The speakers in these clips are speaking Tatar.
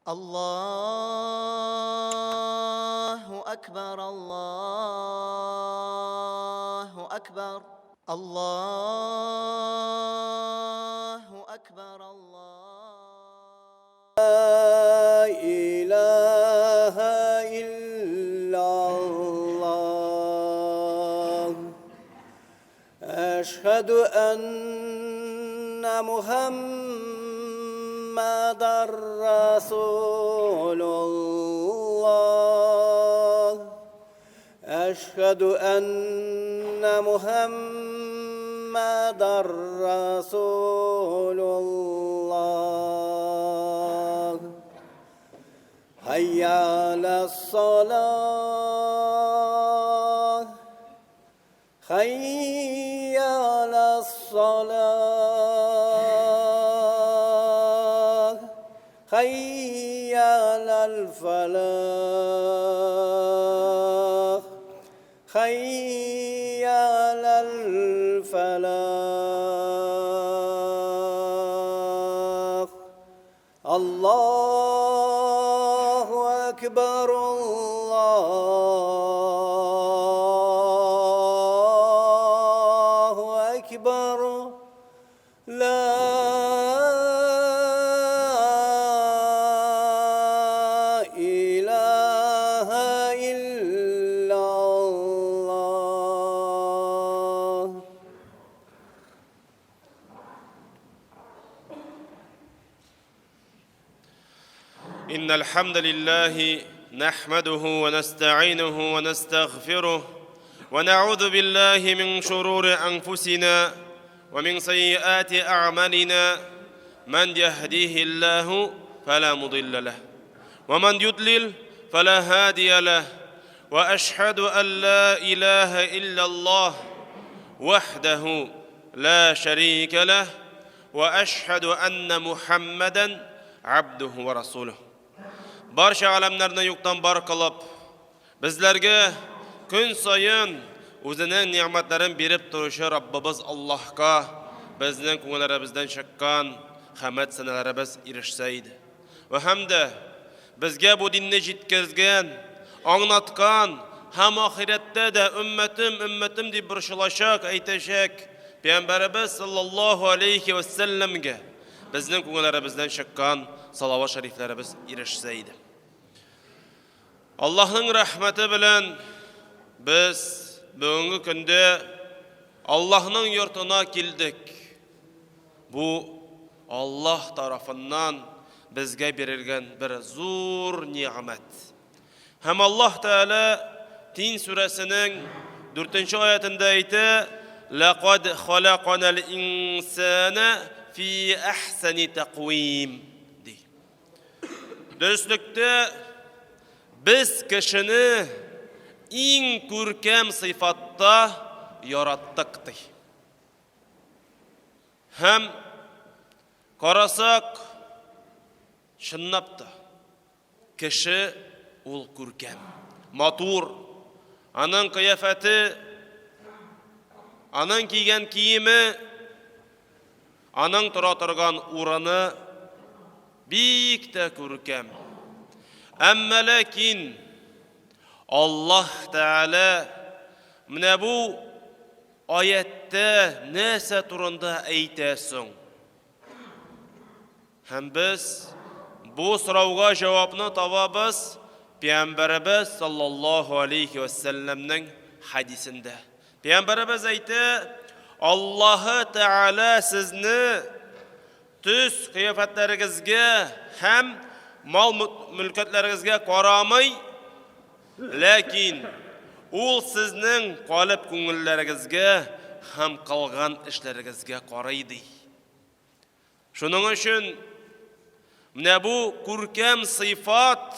Аллаһу әкбәр, Аллаһу әкбәр, Аллаһу әкбәр, Аллаһу. Ла илаһа иллаллаһ. Әшһәдү әннә Мухәммәдәр Расулуллаһ. Әшһәдү әннә Мухәммәдәр Расулуллаһ. Хәйя аләс-салаһ. Хәйя аләс-салаһ, хәйя аләл-фәлах, хәйя аләл-фәлах. Аллаһу әкбәр, Аллаһу әкбәр, Лә илаһә иллаллаһ. إن الحمد لله نحمده ونستعينه ونستغفره ونعوذ بالله من شرور أنفسنا ومن سيئات أعمالنا من يهديه الله فلا مضل له ومن يضلل فلا هادي له وأشهد أن لا إله إلا الله وحده لا شريك له وأشهد أن محمدا عبده ورسوله Барча галәмнәрне юктан бар кылып, безләргә көн саен үзенең нигъмәтләрен биреп торучы Раббыбыз Аллаһка безнең күңелләребездән чыккан хәмәт сәнәләребез ирешсә иде. Вә һәм дә безгә бу динне җиткезгән, аңлаткан һәм ахирәттә дә өммәтем, өммәтем дип борчылачак, әйтәчәк Пәйгамбәребез саллаллаһу алейхи вә сәлләмгә безнең күңелләребездән чыккан салават шәрифләребез ирешсә иде. Аллаһның рәхмәте белән без бүгенге көндә Аллаһның йортына килдек. Бу Аллаһ тарафыннан безгә бирелгән бер зур нигъмәт. Һәм Аллаһ Тәгалә Тин сүрәсенең 4 аятында әйтә: "Лакад халаканал инсана фи ахсани тәквим" ди. Дөреслектә без кешене иң күркәм сыйфатта яраттык ди. Һәм карасак, чынлап та, кеше ул күркәм, матур. Аның кыяфәте, аның кигән киеме, аның тора торган урыны бик тә күркәм. Әмма ләкин Аллаһ Тәгалә менә бу Аятьтә нәрсә турында әйтә соң? Һәм без бу сорауга җавапны табабыз Пәйгамбәребез саллаллаһу алейхи ва сәлләмнең хәдисендә. Пәйгамбәребез әйтә, Аллаһы Тәгалә сезне төс кыяфәтләрегезгә һәм мал мөлкәтләрегезгә карамый, Ләкин Ул сезнең калеб күңелләрегезгә һәм кылган эшләрегезгә карый, ди. Шуның өчен менә бу күркәм сыйфат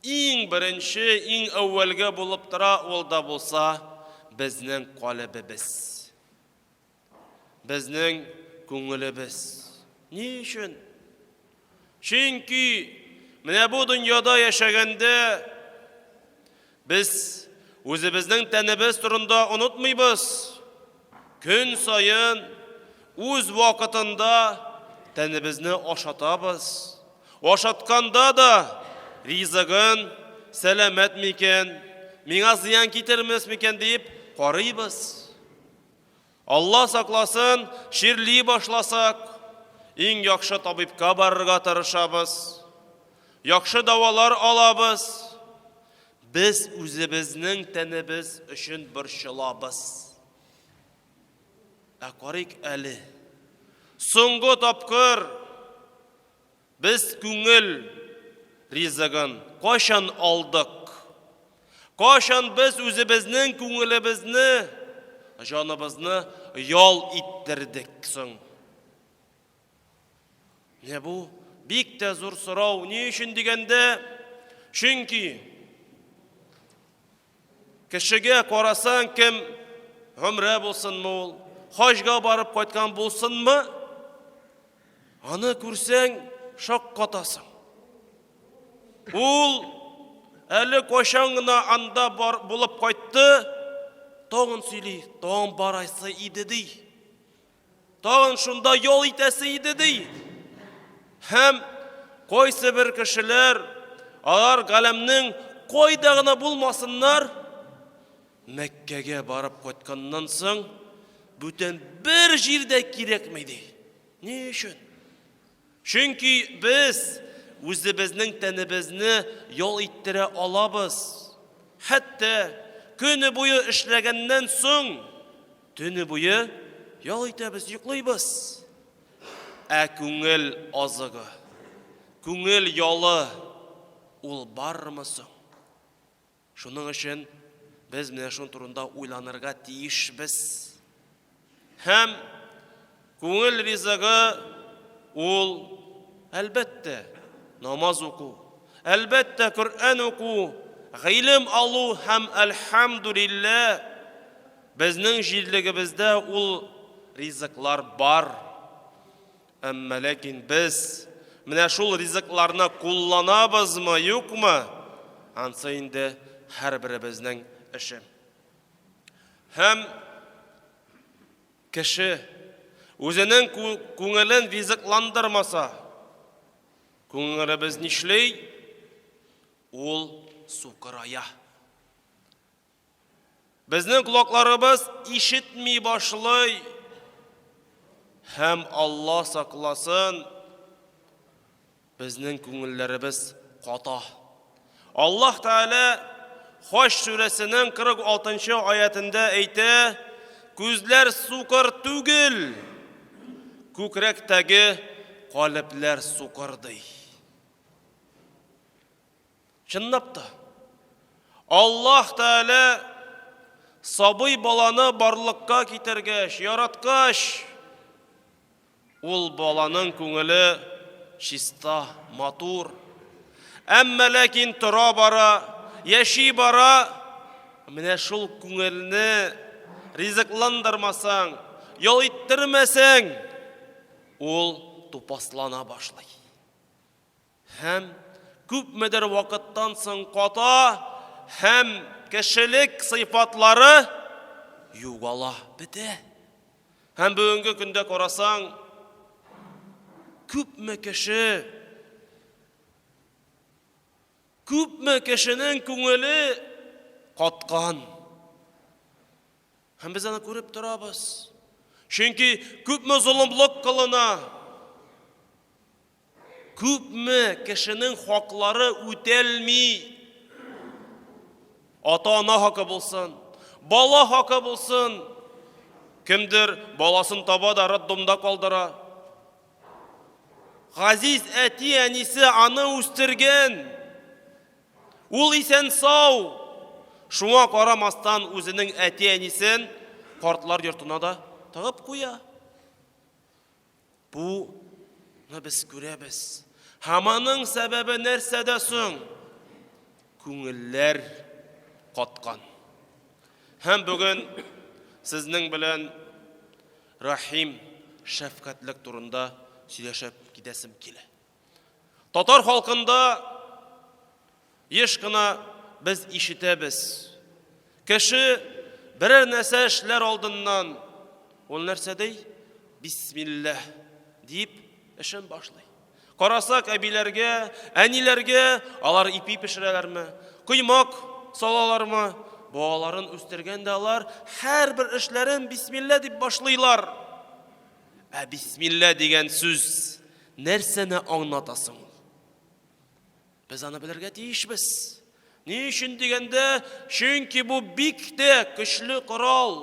иң беренче, иң әүвәлге булып тора, ул да булса безнең калебебез. Безнең күңелебез. Ни өчен? Чөнки менә бу дөньяда яшәгәндә без үзебезнең тәнебез турында онытмыйбыз. Көн саен үз вакытында тәнебезне ашатабыз. Ашатканда да ризыгын сәламәт микән, миңа зыян китермәс микән диеп карыйбыз. Алла сакласын, чирли башласак, иң яхшы табибка барырга тырышабыз. Яхшы дәвалар алабыз. Без үзебезнең тәнебез өчен борчылабыз. Ә карыйк әле. Соңгы тапкыр без күңел ризыгын кайчан алдык? Кайчан без үзебезнең күңелебезне, җаныбызны ял иттердек соң? Менә бу бик тә зур сорау. Ни өчен дигәндә, чөнки Кешегә карасаң, кем гомрә булсынмы ул, хаҗга барып кайткан булсынмы, аны күрсәң, шаккатасың. Ул әле кайчан гына анда бар, булып кайтты, тагын сөйли, тагын барасы иде ди. Тагын шунда ял итәсе иде ди. Һәм кайсы бер кешеләр, алар галәмнең кайда гына булмасыннар, Мәккәгә барып кайтканнан соң, бүтән бер җирдә кирәкми ди. Ни өчен? Чөнки без үзебезнең тәнебезне ял иттерә алабыз. Хәтта көне буе эшләгәннән соң, төне буе ял итәбез, йоклыйбыз. Ә күңел азыгы, күңел ялы ул бармы соң? Шуның өчен без менә шуның турында уйланырга тиешбез. Һәм күңел ризыгы ул, әлбәттә, намаз уку, әлбәттә, Коръән уку, гыйлем алу һәм, әлхәмдүлилләһ, безнең җирлегебездә ул ризыклар бар. Әмма ләкин без менә шул ризыкларны кулланабызмы, юкмы, ансы инде һәрберебезнең эше. Һәм кеше үзенең күңелен ризыкландырмаса, күңелебез нишли? Ул сукырая. Безнең колакларыбыз ишетми башлый. Һәм Алла сакласын, безнең күңелләребез ката. Аллаһ Тәгалә Хаҗ сүрәсенең 46 аятендә әйтә, күзләр сукыр түгел, күкрәктәге калебләр сукыр ди. Чынлап та, Аллаһ Тәгалә сабый баланы барлыкка китергәч, яраткач, ул баланың күңеле чиста, матур. Әмма ләкин тора бара, яши бара, менә шул күңелне ризыкландырмасаң, ял иттермәсәң, ул тупаслана башлый. Һәм күпмедер вакыттан соң ката һәм кешелек сыйфатлары югала, бетә. Һәм бүгенге көндә карасаң, күпме кеше, күпме кешенең күңеле каткан. Һәм без аны күреп торабыз. Чөнки күпме золымлык кылына. Күпме кешенең хаклары үтәлми. Ата-ана хакы булсын, бала хакы булсын. Кемдер баласын таба да роддомда калдыра. Газиз әти-әнисе аны үстергән. Ул исән-сау. Шуңа карамастан үзенең әти-әнисен картлар йортына да тыгып куя. Бу ны без күрәбез. Һәм аның сәбәбе нәрсәдә соң? Күңелләр каткан. Һәм бүген сезнең белән рәхим, шәфкатьлек турында сөйләшеп китәсем килә. Татар халкында еш кына без ишетәбез. Кеше берәр нәрсә эшләр алдыннан ул нәрсә ди? Бисмилләһ дип эшен башлый. Карасак, әбиләргә, әниләргә, алар ипи пешерәләрме, коймак салалармы? Балаларын үстергәндә алар һәрбер эшләрен бисмилла дип башлыйлар. Ә бисмилла дигән сүз нәрсәне аңлата соң ул? Без аны белергә тиешбез. Ни өчен дигәндә, чөнки бу бик тә көчле корал.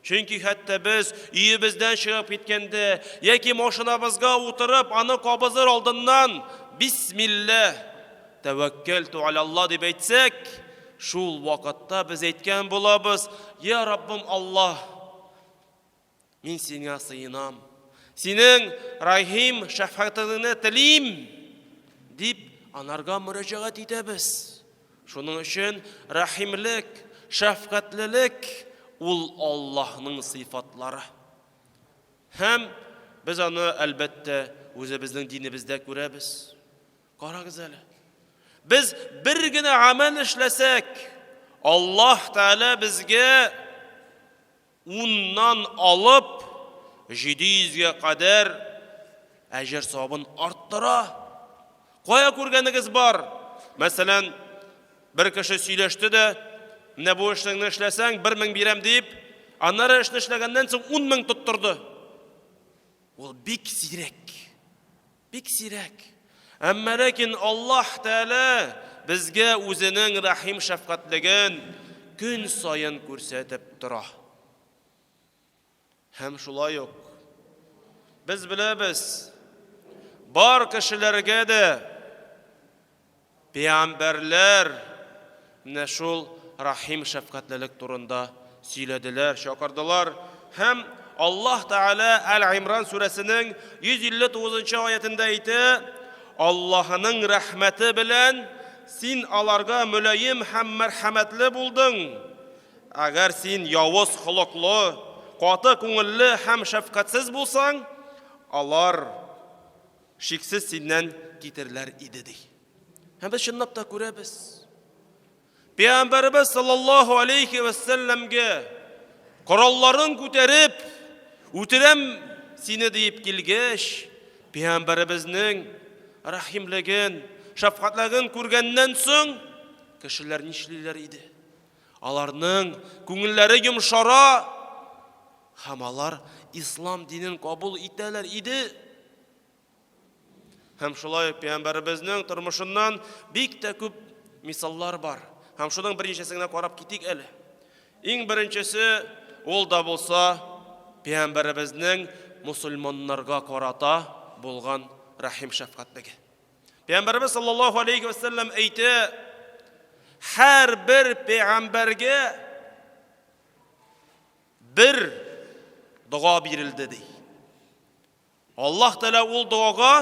Чөнки хәтта без өебездән чыгып киткәндә яки машинабызга утырып, аны кабызыр алдыннан бисмилла тәвәккәлту алалла дип әйтсәк, шул вакытта без әйткән булабыз: "Я Раббым Аллаһ, Мин сиңа сыенам. Синең рәхим шәфкатеңне телим, дип анарга мөрәҗәгать итәбез. Шуның өчен рәхимлек, шәфкатьлелек ул Аллаһның сыйфатлары. Һәм без аны, әлбәттә, үзебезнең динебездә күрәбез. Карагыз әле. Без бер генә гамәл эшләсәк, Аллаһ Тәгалә безгә Уннан алып 700гә кадәр әҗер-савабын арттыра. Кая күргәнегез бар? Мәсәлән, бер кеше сөйләште дә, менә бу эшеңне эшләсәң, 1000 бирәм дип, аннары эшне эшләгәннән соң 10000 тоттырды. Ул бик сирәк. Бик сирәк. Әмма ләкин Аллаһ Тәгалә безгә үзенең рәхим шәфкатьлеген көн саен күрсәтеп тора. Һәм шулай ук без беләбез, бар кешеләргә дә Пәйгамбәрләр менә шул рәхим шәфкатьлелек турында сөйләделәр, чакырдылар. Һәм Аллаһ Тәгалә Әл-Имран сүрәсенең 159 нчы аятендә әйтә, Аллаһының рәхмәте белән син аларга мөлаем һәм мәрхәмәтле булдың. Әгәр син явыз холыклы, каты күңелле һәм шәфкатьсез булсаң, алар Шиксез синнән китерләр иде, ди. Һәм без чынлап та күрәбез. Пәйгамбәребез саллаллаһу алейхи вә сәлләмгә коралларын күтәреп, үтерәм сине диеп килгәч, пәйгамбәребезнең рәхимлеген, шәфкатьлеген күргәннән соң, кешеләр нишлиләр иде? Аларның күңелләре йомшара һәм алар ислам динен кабул итәләр иде. Һәм шулай ук пәйгамбәребезнең тормышыннан бик тә күп мисаллар бар. Һәм шуның берничәсен генә карап китик әле. Иң беренчесе ул да булса пәйгамбәребезнең мусульманнарга карата булган рәхим шәфкатьлеге. Пәйгамбәребез саллаллаһу алейхи ва сәлләм әйтә, һәрбер пәйгамбәргә бер дога бирелде ди. Аллаһ Тәгалә ул догага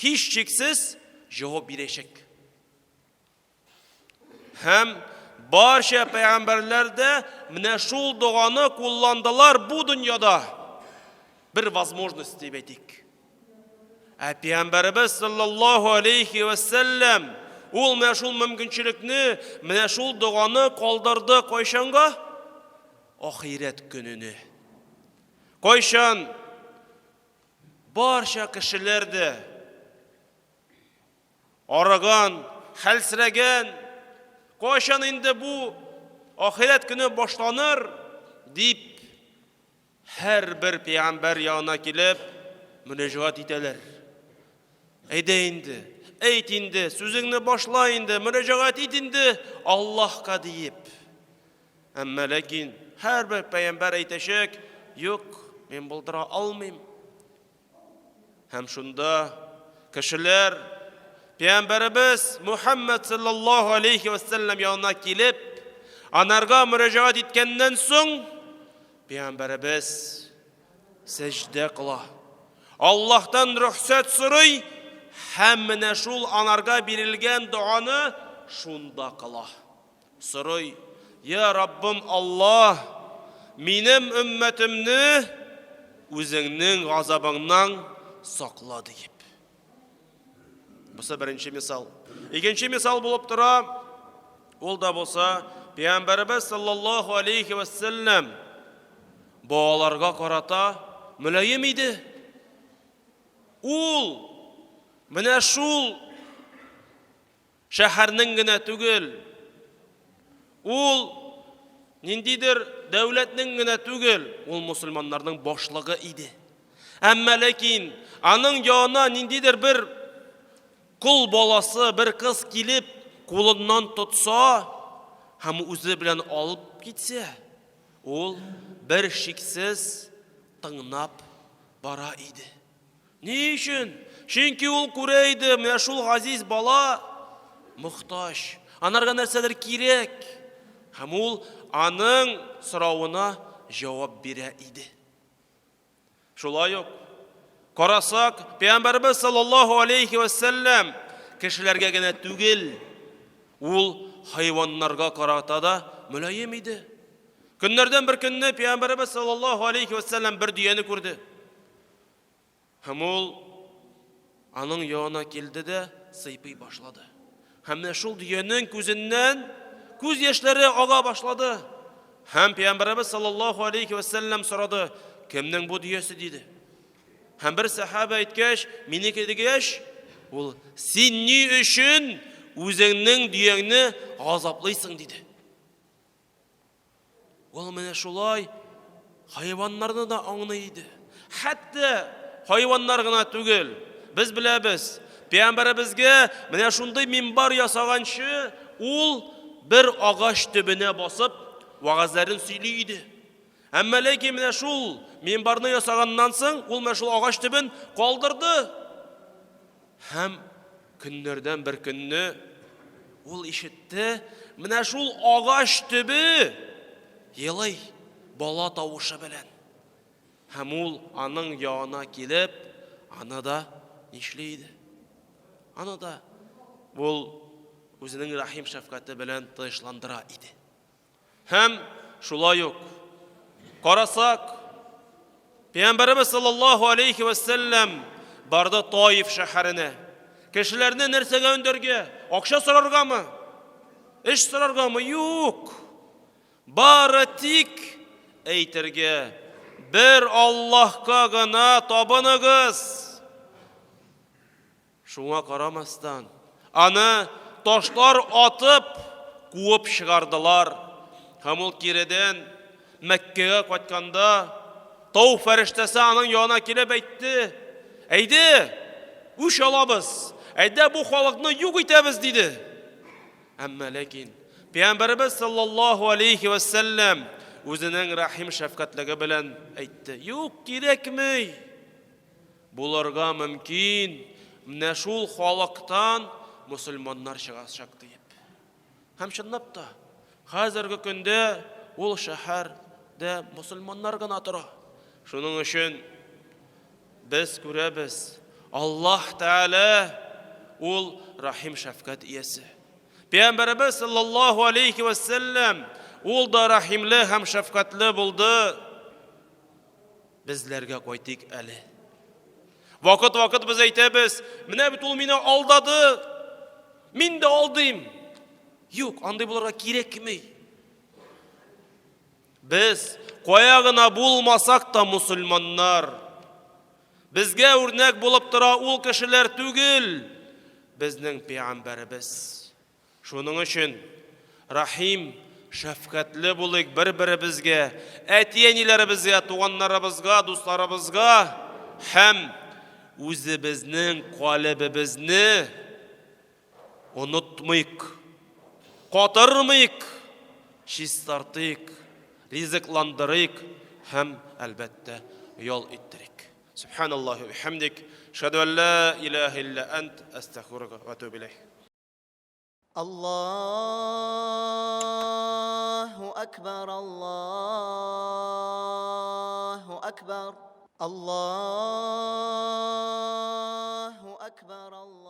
һичшиксез җавап бирәчәк. Һәм барча пәйгамбәрләр дә менә шул доганы кулландылар бу дөньяда. Бер возможность дип әйтик. Ә пәйгамбәребез саллаллаһу алейхи ва сәлләм ул менә шул мөмкинчелекне, менә шул доганы калдырды кайчанга? Ахирәт көненә. Кайчан барча кешеләр дә Арыган, хәлсерәгән, кайчан инде бу ахирәт көне башланыр, дип, һәрбер пәйгамбәр янына килеп, мөрәҗәгать итәләр. Әйдә инде, әйт инде, сүзеңне башла инде, мөрәҗәгать ит инде Аллаһка диеп. Әмма ләкин һәрбер пәйгамбәр әйтәчәк, юк, мин булдыра алмыйм. Һәм шунда кешеләр Пәйгамбәребез Мухаммад саллаллаһу алейхи ва сәлләм янына килеп, анарга мөрәҗәгать иткәннән соң, Пәйгамбәребез сәҗдә кыла. Аллаһтан рөхсәт сорый һәм менә шул анарга бирелгән доганы шунда кыла. Сорый, Я Раббым Аллаһ, минем өммәтемне үзеңнең газабыңнан сакла, диеп. Бусы беренче мисал. Икенче мисал булып тора, ул да булса, Пәйгамбәребез саллаллаһу алейхи ва сәлләм балаларга карата мөлаем иде. Ул менә шул шәһәрнең генә түгел, ул ниндидер дәүләтнең генә түгел, ул мусульманнарның башлыгы иде. Әмма ләкин аның янына ниндидер бер кол баласы, бер кыз килеп, кулыннан тотса һәм үзе белән алып китсә, ул бер шиксез тыңнап бара иде. Ни өчен? Чөнки ул күрә иде, менә шул газиз бала мохтаҗ, анарга нәрсәдер кирәк. Һәм ул аның соравына җавап бирә иде. Шулай ук карасак, Пәйгамбәрбез саллаллаһу алейхи ва сәлләм кешеләргә генә түгел, ул хайваннарга карата да мөлаем иде. Көннәрдән бер көнне Пәйгамбәрбез саллаллаһу алейхи ва сәлләм бер дөяне күрде. Һәм ул аның янына килде дә сыйпый башлады. Һәм менә шул дөянең күзеннән күз яшьләре ага башлады. Һәм Пәйгамбәребез саллаллаһу алейхи ва сәлләм сорады, кемнең бу дөясе диде. Һәм бер сәхабә әйткәч, минеке дигәч, ул син ни өчен үзеңнең дөяңне газаплыйсың диде. Ул менә шулай хайваннарны да аңлый иде. Хәтта хайваннар гына түгел. Без беләбез, пәйгамбәребезгә менә шундый минбар ясаганчы, ул бер агач төбенә басып, вәгазьләрен сөйли иде. Әмма ләкин менә шул минбарны ясаганнан соң, ул менә шул агач төбен калдырды. Һәм көннәрдән бер көнне ул ишетте, менә шул агач төбе елый бала тавышы белән. Һәм ул аның янына килеп, аны да нишли иде? Аны да ул үзенең рәхим шәфкате белән тынычландыра иде. Һәм шулай ук карасак, Пәйгамбәребез саллаллаһу алейхи ва сәлләм барды Таиф шәһәренә. Кешеләрне нәрсәгә өндәргә? Акча сораргамы? Эш сораргамы? Юк. Бары тик әйтергә, бер Аллаһка гына табыныгыз. Шуңа карамастан, аны ташлар атып куып чыгардылар. Һәм ул киредән Мәккәгә кайтканда, тау фәрештәсе аның янына килеп әйтте: "Әйдә, үч алабыз. Әйдә бу халыкны юк итәбез", диде. Әмма ләкин Пәйгамбәребез саллаллаһу алейхи ва сәлләм үзенең рәхим шәфкатьлеге белән әйтте: "Юк, кирәкми. Булырга мөмкин, менә шул халыктан мөселманнар чыгачак диеп. Һәм чынлап та, хәзерге көндә ул шәһәрдә мөселманнар гына тора. Шуның өчен без күрәбез, Аллаһ Тәгалә ул рәхим шәфкать иясе. Пәйгамбәребез саллаллаһу алейхи ва сәлләм ул да рәхимле һәм шәфкатьле булды. Безләргә кайтыйк әле. Вакыт-вакыт без әйтәбез, менә бит ул мине алдады, мин дә алдыйм. Юк, андый булырга кирәкми. Без кая гына булмасак та мусульманнар. Безгә үрнәк булып тора ул кешеләр түгел, безнең пәйгамбәребез. Шуның өчен рәхим, шәфкатьле булыйк бер-беребезгә, әти-әниләребезгә, туганнарыбызга, дусларыбызга һәм үзебезнең калебебезне онытмыйк, катырмыйк, чистартыйк, ризыкландырыйк һәм, әлбәттә, ял иттерик. Субханаллахи ва бихамдик, ашһаду ан ла илаһа илля ант, астагфирука ва атубу илейк. Аллаһу акбар, Аллаһу акбар, Аллаһу акбар.